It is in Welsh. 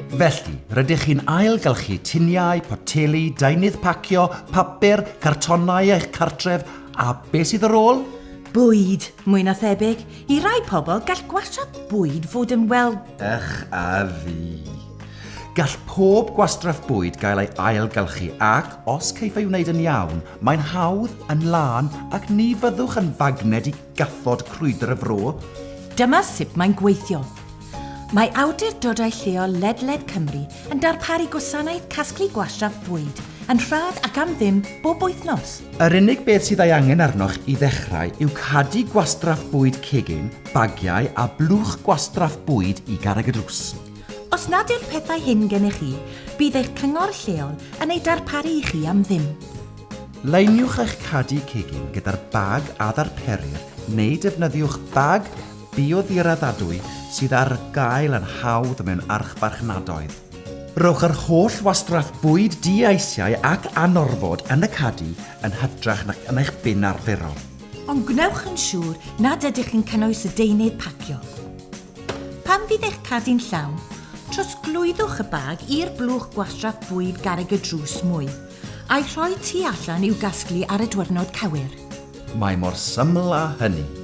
Felly, rydych chi'n ailgylchu tuniau, poteli, deunydd pacio, papur, cartonau eich cartref, a beth sydd ar ôl? Bwyd, mwy na thebyg. I rai pobl, gall gwastraff bwyd fod yn, wel... Ych a fi. Gall pob gwastraff bwyd gael ei ailgylchu ac, os caiff ei wneud yn iawn, mae'n hawdd, yn lân ac ni fyddwch yn fagned i gathod crwydr y fro. Dyma sut mae'n gweithio. Mae awdurdodau lleol ledled Cymru yn darparu gwasanaeth casglu gwastraff bwyd yn rhad ac am ddim bob wythnos. Yr unig beth sydd ei angen arnoch i ddechrau yw cadi gwastraff bwyd cegin, bagiau a blwch gwastraff bwyd i garreg y drws. Os nad yw'r pethau hyn gennych chi, bydd eich cyngor lleol yn eu darparu i chi am ddim. Leiniwch eich cadi cegin gyda'r bag a ddarperir neu defnyddiwch fag bioddiraddadwy sydd ar gael yn hawdd mewn archfarchnadoedd. Rhowch yr holl wastraff bwyd di-eisiau ac anorfod yn y cadi yn hytrach nac yn eich bin arferol. Ond gwnewch yn siŵr nad ydych yn cynnwys y deunydd pacio. Pan fydd eich cadi'n llawn, trosglwyddwch y bag i'r blwch gwastraff bwyd garreg y drws mwy. A'i rhoi tu allan i'w gasglu ar y dwyrnod cywir. Mae mor syml â hynny.